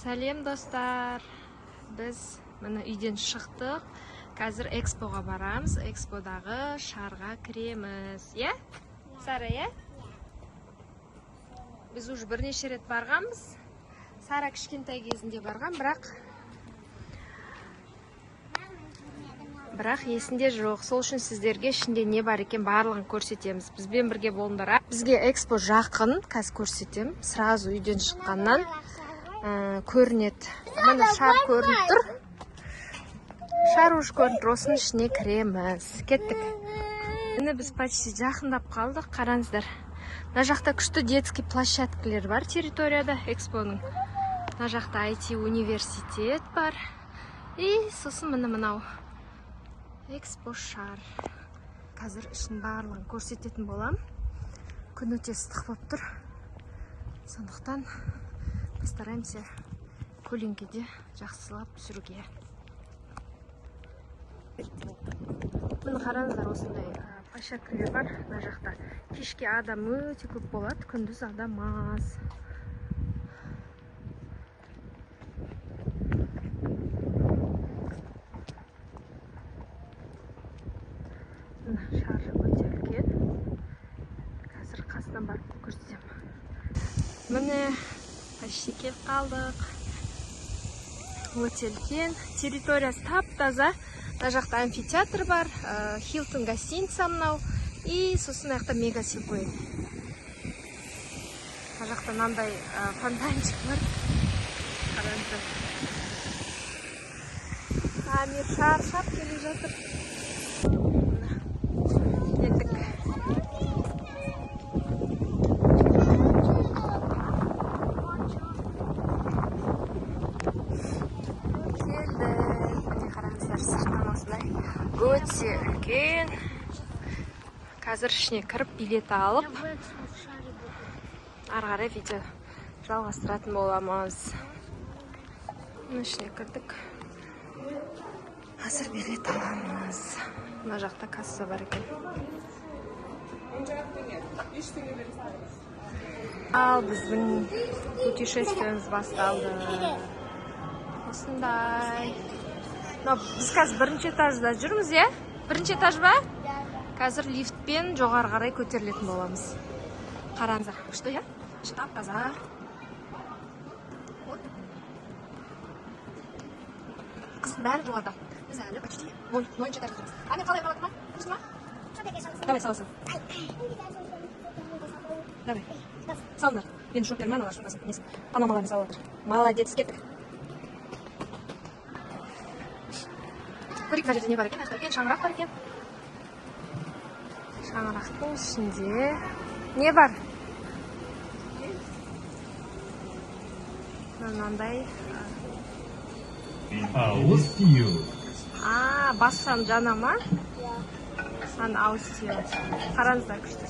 Сәлем, достар! Біз міне үйден шықтық. Қазір Экспоға барамыз. Эксподағы шарға кіреміз. Иә? Сара, иә? Біз уже бірнеше рет барғанбыз. Сара кішкентай кезінде барған, бірақ есінде жоқ. Сол үшін сіздерге ішінде не бар екен, барлығын көрсетеміз. Бізбен бірге болыңдар. Бізге Экспо жақын, қазір көрсетемін. Сразу үйден шыққаннан көрінеді. Міне, шар көрініп тұр. Шар уже көрініп тұр. Осының ішіне кіреміз. Кеттік. Міне, біз почти жақындап қалдық. Қараңыздар. Мына жақта күшті детский площадкалер бар территорияда Экспоның. Мына жақта IT университет бар. И сосын міне, мынау Экспо шар. Қазір ішін барлығын көрсететін болам. Күн өте ыстық болып тұр. Сондықтан постараемся көлеңкеде жақсылап түсіруге. Міне, қараңыздар, осындай площадкалер бар мына жақта. Кешке адам өте көп болады, күндіз адам аз. Мына шар өте үлкен. Қазір қасына барып көрсетемін. Міне, почти келіп қалдық. Өте үлкен, территориясы тап таза. Мына жақта амфитеатр бар, Хилтон гостиница мынау, и сосын мына жақта Мега Силквей. Мына жақта мынандай фонтанчик бар. Қараңыздар. Амир шаршап келе жатыр. Міне, келдік. Келдік. Міне, қараңыздар, сырттан осындай өте үлкен. Қазір ішіне кіріп, билет алып, ары қарай видео жалғастыратын боламыз. Мына ішіне кірдік. Қазір билет аламыз. Мына жақта касса бар екен. Ал біздің путешествиеміз басталды. Осындай. Мынау біз қазір бірінші этажда жүрміз, иә? Бірінші этаж ба? Қазір лифтпен жоғары қарай көтерілетін боламыз. Қараңыздар, күшті, иә? Іші тап-таза. Вот. Қыздың бәрі жоғарыда. Біз әлі почти нольінші этажда жүрміз. Амир, қалай болады ма? Күшті ма? Давай, саласың. Давай. Салыңдар. Мен шопермен, аналар шопасын. Несін? Панамаларын салып жатыр. Молодец, кеттік. Көрейік, мына жерде не бар екен? Мына жақта үлкен шаңырақ бар екен. Шаңырақтың ішінде не бар? Мынандай. Ауыз тию. А, бассам жана ма? Ана ауыз тию. Қараңыздар, күшті.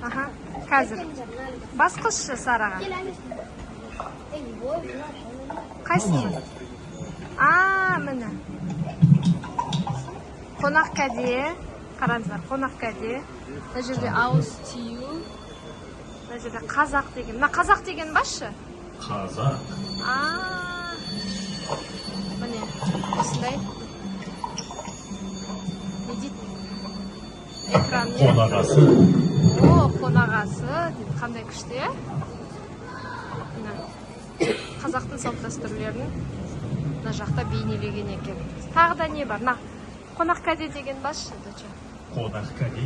Аха, қазір. Басқызшы Сараға. Қайсысы? А, міне. Қонақ кәде. Қараңыздар, қонақ кәде. Мына жерде ауыз тию. Мына жерде қазақ деген. Мына қазақ деген басшы? Қазақ. А, міне, осындай. Не дейді? Экран не? Қонағасы. О, қонағасы дейді. Қандай күшті, иә? Міне. Қазақтың салт дәстүрлерін мына жақта бейнелеген екен. Тағы да не бар? Мына қонақ кәде деген басшы, доча. Қонақ кәде.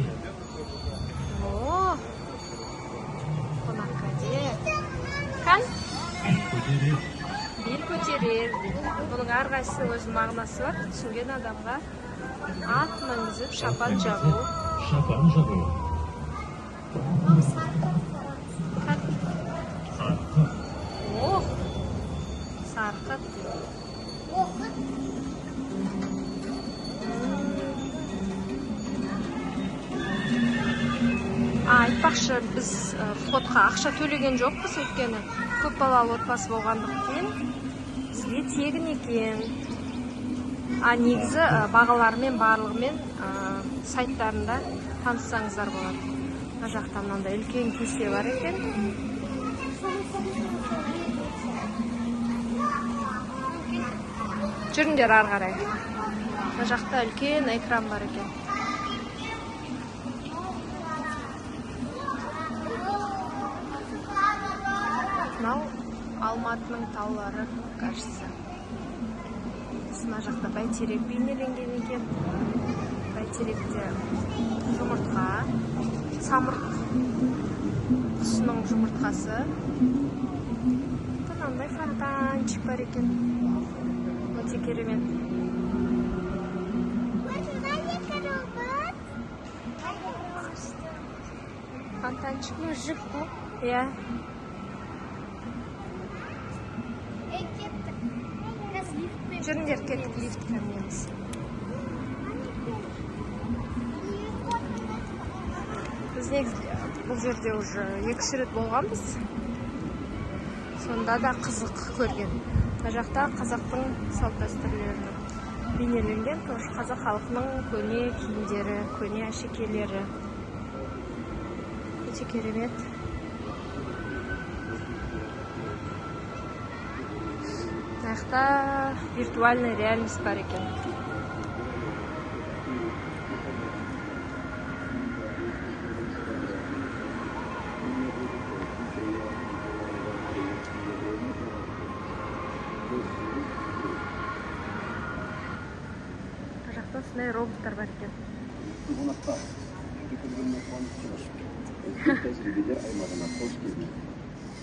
О, қонақ кәде. Кән? Бел көтерер. Бел көтерер дейді. Бұның әрқайсысының өз мағынасы бар. Түсінген адамға. Ат мінгізіп, шапан жабу. Шапан жабу. Кән? Сарқыт. О, сарқыт дейді. А, айтпақшы, біз входқа ақша төлеген жоқпыз, өйткені көп балалы отбасы болғандықтан бізге тегін екен. А негізі бағаларымен барлығымен сайттарында таныссаңыздар болады. Мына жақта мынандай үлкен кесе бар екен. Жүріңдер ары қарай. Мына жақта үлкен экран бар екен. Мынау Алматының таулары, кажется. Мына жақта бәйтерек бейнеленген екен. Бәйтеректе жұмыртқа, самұрық құсының жұмыртқасы. Мынандай фонтанчик бар екен. Өте керемет. Фонтанчик. Жіп қой. Иә. Жүріңдер, кеттік, лифтке мінеміз. Біз негізі бұл жерде уже 2-3 рет болғанбыз. Сонда да қызық көрген. Мына жақта қазақтың салт дәстүрлері бейнеленген, тоже қазақ халқының көне киімдері, көне әшекейлері. Өте керемет. Мына жақта виртуальный реальность бар екен. Мына жақта осындай роботтар бар екен. Қонақтар, келгеніне қуаныштымыз. Үздік тәжірибелер аймағына қош келдіңіз.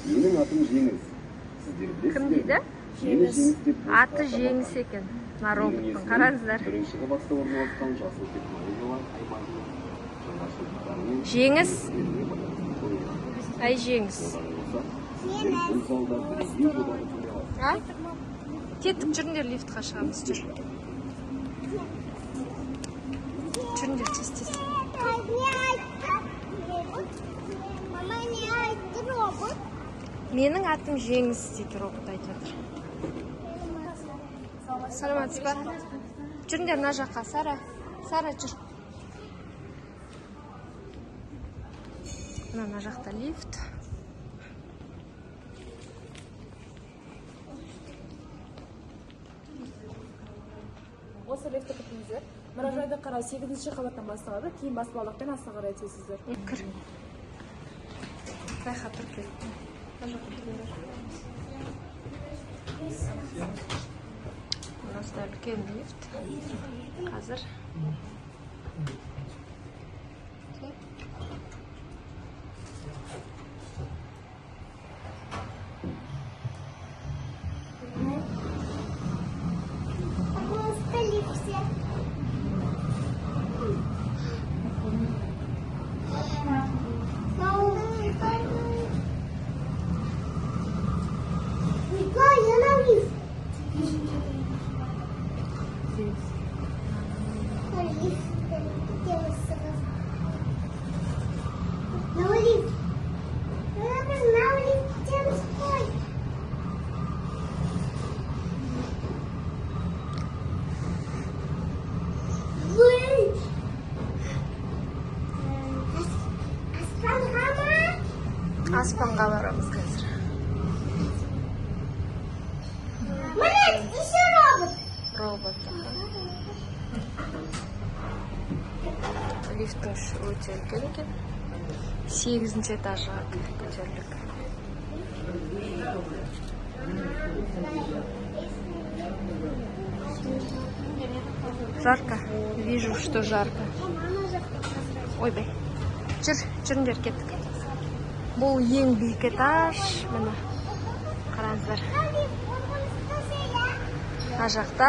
Менің атым Жеңіс. Сіздер білесіздер Кім ме? дейді? Мені Жеңіс деп босқа Аты Жеңіс атамаған. екен. Мына Менің роботтың, есімім қараңыздар. Бірінші қабатта орналасқан жасыл технологиялар аймағының жаңашылдықтарымен Жеңіс. өздеріне байланысты қойылған. Ай, Жеңіс. Одан қоса, сіздер бұл залда бірегей жобаны көре аласыздар. А? Кеттік, жүріңдер, лифтқа шығамыз, жүр. Жүріңдер, тез тез. Мама, не айтты робот? Менің атым Жеңіс дейді, робот айтып жатыр. Саламатсыз ба? Жүріңдер мына жаққа, Сара. Сара, жүр. Мына жақта лифт. Осы лифтті күтіңіздер. Мұражайды қарау 8-ші қабаттан басталады, кейін баспалдақпен астына қарай түсесіздер. Кір. Байқа, тұр, кел. Мына жаққа тұрыңдар. Мына осындай үлкен лифт. Қазір. Просто лифте. Я на лифт. Лифт. На лифт. На лифте стой. Вы. Аспанға ма? Аспанға барамыз қазір. Міне, еще робот. Робот. Лифттің іші өте үлкен екен. 8-ші этажға көтерілдік. Жарко. Вижу, что жарко. Ойбай. Жүр, жүріңдер, кеттік. Бұл ең биік этаж. Міне, қараңыздар. Мына жақта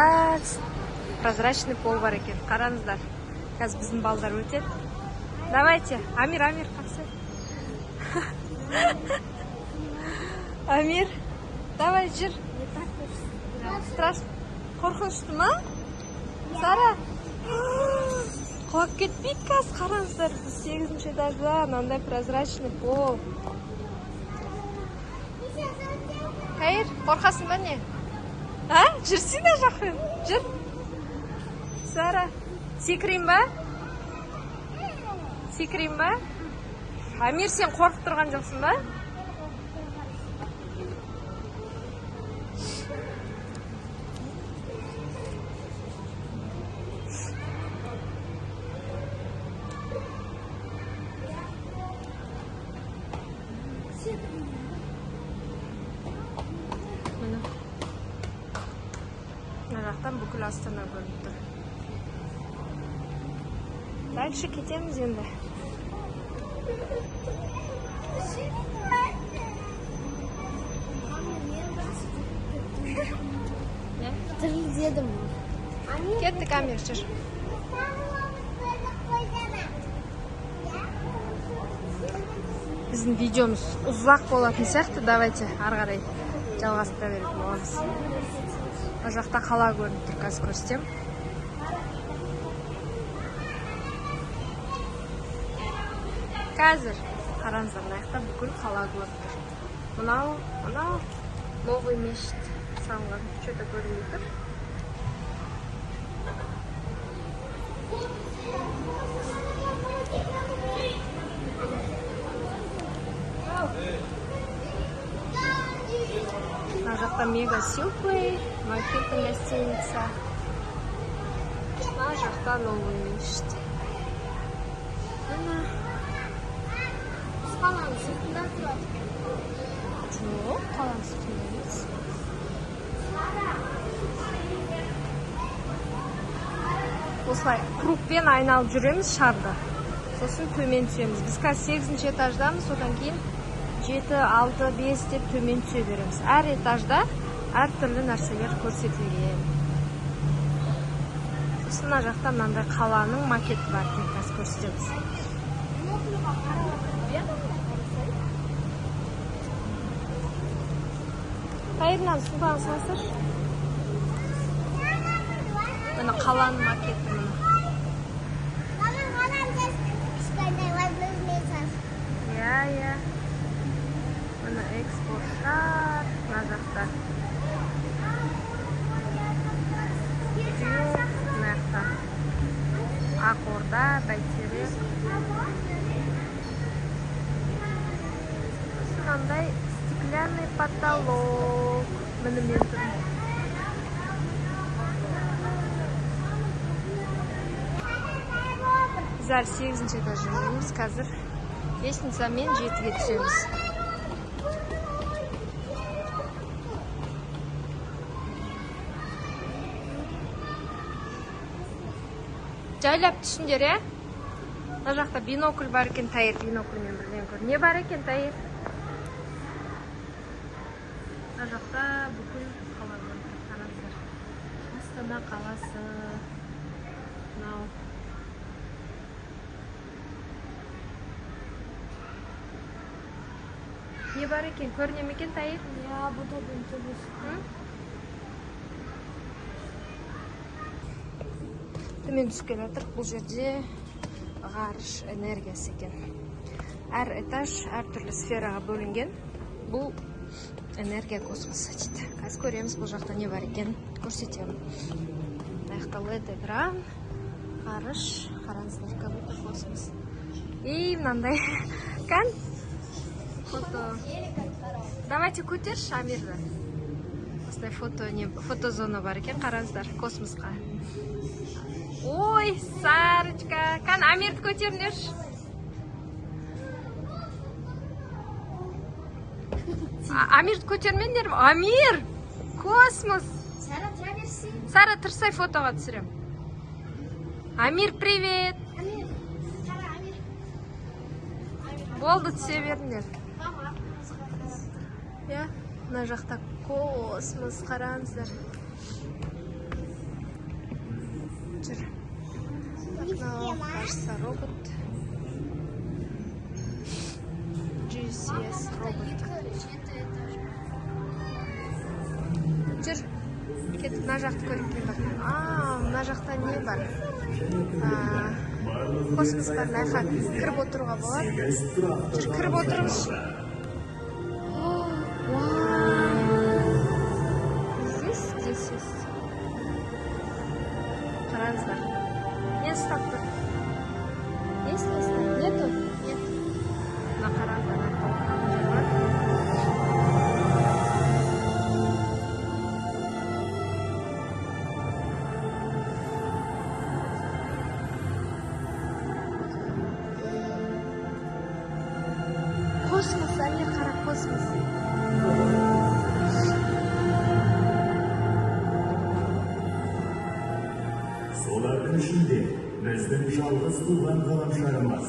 прозрачный пол бар екен. Қараңыздар. Қазір біздің балдар өтеді. Давайте, Амир, Амир, қарсы. Амир, давай, жүр. Страшно. Қорқынышты ма? Сара? Құлап кетпейді қазір, қараңыздар. Біз 8-ші этажда, мынандай прозрачный пол. Каир, қорқасың ба не? А? Жүрсей мына жақпен. Жүр. Сара, секірейін ба? Секірейін ба? Амир, сен қорқып тұрған жоқсың ба? Мына жақтан бүкіл Астана көрініп тұр. Дальше кетеміз енді. Дірілдедім. Кеттік, Амир, жүр. Біздің видеомыз ұзақ болатын сияқты. Давайте ары қарай жалғастыра беретін боламыз. Мына жақта қала көрініп тұр, қазір көрсетемін. Қазір қараңыздар, мына жақта бүкіл қала көрініп тұр. Мынау новый мешіт салынған, что-то көрінбей тұр. Мына жақта Мега Силквей, мына Хилтон гостиница. Мына жақта новый мешіт. Мына. Біз қаланың сыртында тұрады. Жоқ, қаланың сыртында емес. Осылай кругпен айналып жүреміз шарды. Сосын төмен түсеміз. Біз қазір 8-ші этаждамыз, содан кейін 7, 6, 5 деп төмен түсе береміз. Әр этажда әртүрлі нәрселер көрсетілген. Сосын мына жақта мынандай қаланың макеті бар екен, қазір көрсетеміз. Тайыр, мынаны сумкаға салсайшы. Міне қаланың макеті міне. Иә, иә. Міне экспо шар мына жақта. Мына жақта. Ақорда, Бәйтерек. Сосын мынандай стеклянный потолок. Міне мен тұрмын. Біз әлі 8-ші этажда жүрміз, қазір лестницамен 7-ге түсеміз. Жайлап түсіңдер, ә? Мына жақта бинокль бар екен, Тайыр бинокльмен бірдеңе көр. Не бар екен, Тайыр? Мына жақта бүкіл қала көрініп тұр, қараңыздар. Астана қаласы. Мынау. Не бар екен, көріне ме екен, Тайыр? Я буду төбесі. Төмен түсіп келе жатырық. Бұл жерде ғарыш энергиясы екен. Әр этаж әртүрлі сфераға бөлінген. Бұл энергия космоса дейді. Қазір көреміз бұл жақта не бар екен, көрсетемін. Мына жақта лед экран, ғарыш, қараңыздар, как будто космос. И мынандай кән фото. Давайте көтерші Амирді. Осындай фото, не, фотозона бар екен, қараңыздар, космосқа. Ой, Сарочка, кән Амирді көтеріңдерші. Амирді көтермеңдер ме? Амир! Космос! Сара, тұра берсін. Сара, тұрсай, фотоға түсірем. Амир, привет! Амир, қара, Амир. Болды, түсе беріңдер. Мама, артымызға қара. Иә, мына жақта космос, қараңыздар. Жүр. Мынау, кажется, робот. GCS робот. Жүр. Кеттік, мына жақты көрейік не бар. Мына жақта не бар? Космос бар, мына жаққа кіріп отыруға болады. Жүр, кіріп отырыңызшы. Здесь, здесь есть. Қараңыздар. Не ұстап тұр? Есть не ұстап? Нету? Нет. Мына қараңыздар, мына жақта отыратын жер бар. Космос. Солардың ішінде біздің жалғыз туған ғаламшарымыз.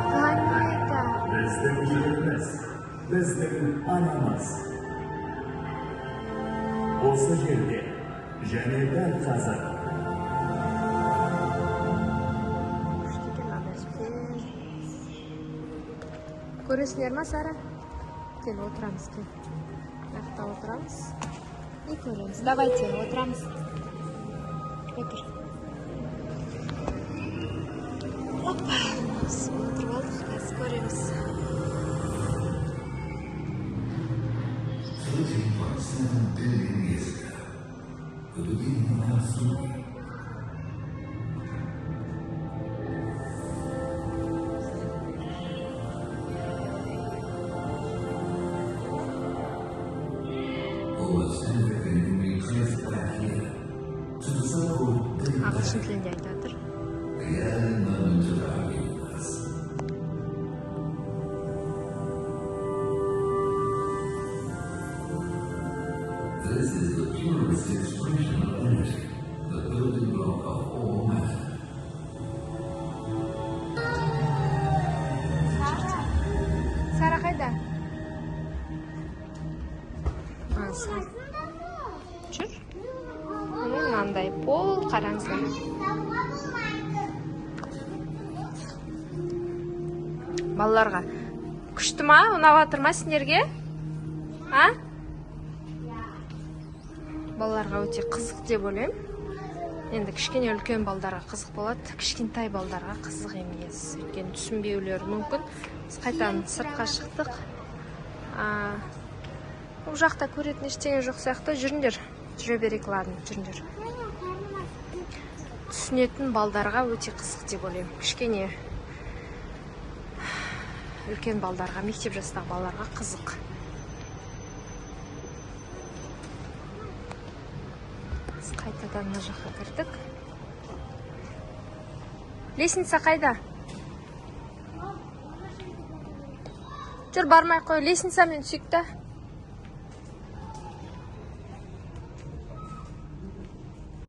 Планета. Біздің жеріміз, біздің анамыз. Осы жерде және дәл қазір Күшті екен мынандай үлкен. Көресіңдер ма, Сара? Кел, отырамыз, кел. Мына жақта отырамыз и көреміз. Давайте, отырамыз. Отыр. Опа, отырып алдық, қазір көреміз. 13.7 billion years ago, the beginning of our story. Almost everything can be traced back here to the so-called Big Bang, Ағылшын тілінде айтып жатыр. The early moment of our universe. This is the purest expression of energy, the building block of all matter. Сара қайда? А, Сара. Жүр. Міне, мынандай пол, қараңыздар. Балаларға күшті ма? Ұнап жатыр ма сендерге? А? Балаларға өте қызық деп ойлаймын. Енді кішкене үлкен балдарға қызық болады, кішкентай балдарға қызық емес, өйткені түсінбеулері мүмкін. Біз қайтадан сыртқа шықтық. Бұл жақта көретін ештеңе жоқ сияқты. Жүріңдер, жүре берейік. Ладно, жүріңдер. Түсінетін балдарға өте қызық деп ойлаймын. Кішкене үлкен балдарға, мектеп жастағы балаларға қызық. Біз қайтадан мына жаққа кірдік. Лестница қайда? Жүр, бармай ақ қой, лестницамен түсейік та.